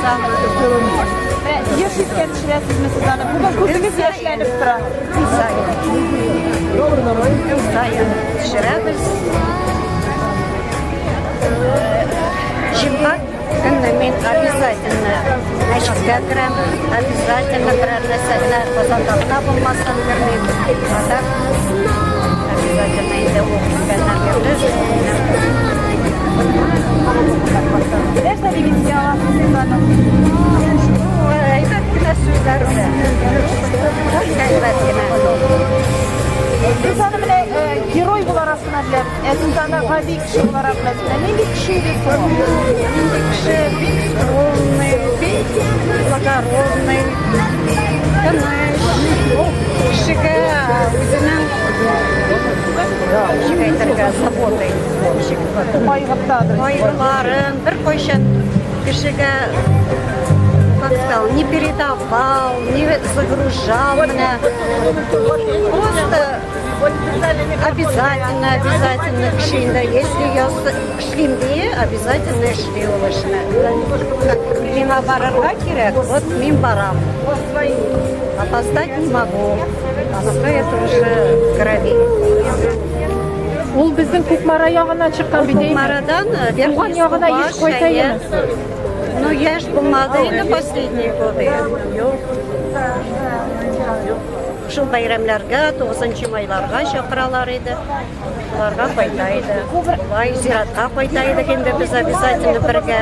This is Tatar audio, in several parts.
самое. Менә еш искә төшерәсезме сез аны? Бүген күзегез яшьләнеп тора. Көн саен. Көн саен төшерәбез. Җомга көнне мин обязательно мәчеткә керәм, обязательно берәр нәрсә генә Казанда гына булмасын кермим. А так обязательно инде ул киткәннән бирле Нәрсә дип искә аласыз сез аны? Әйбәт кенә сүзләр белән. Әйбәт кенә. Без аны менә герой буларак кына беләбез. Ә сез аны гади кеше буларак беләсез. Ә нинди кеше иде соң? Нинди кеше, бик скромный, бик благородный, тыныч. Кешегә үзенең ничек әйтергә, заботой, ничек Кайгыртадыр. Кайгыларын беркайчан кешегә, как сказал, не передавал, не загружал менә. Просто обязательно, обязательно кеше инде, если я эшлим дие, обязательно эшли ул эшне. Как миңа барырга кирәк, вот мин барам. Опоздать не могу. Аныкы это уже в крови. Ул безнең Кукмара ягыннан чыккан бит, әйме? Кукмарадан Туган Верхний ягына еш Субаш, кайта әйе. име? Ну, яшь булмады инде последние годы. Юк. Шул бәйрәмнәргә, 9 майларга чакыралар иде. Шуларга кайта иде. Болай зиратка кайта идек инде без обязательно бергә.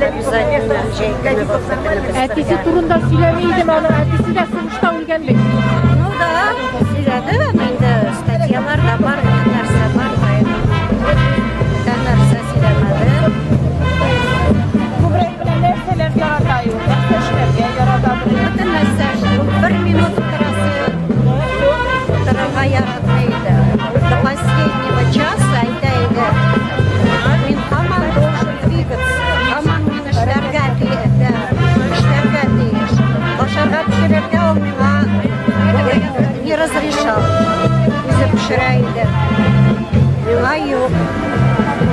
Обязательно җәй көне булса без Әтисе бергә. турында сөйләми идеме аның? Әтисе дә сугышта үлгән бит. Ну да, сөйләде, аны инде статьяларда бар, бөтен нәрсә бар, поэтому бүтән нәрсә сөйләмәде. Күбрәк менә нәрсәләр ярата ул? Нәрсә эшләргә яратадыр? Бөтен нәрсә эшли. Ул бер минут утырасы, утырырга яратмый иде. До последнего часа әйтә иде. Мин һаман должен двигаться. Һаман мин эшләргә тиеш. Эшләргә тиеш. Ашарга пешерергә ул миңа не разрешал. Үзе пешерә иде. Миңа юк.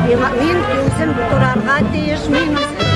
Миңа, мин үзем турарга тиеш, мин үзем.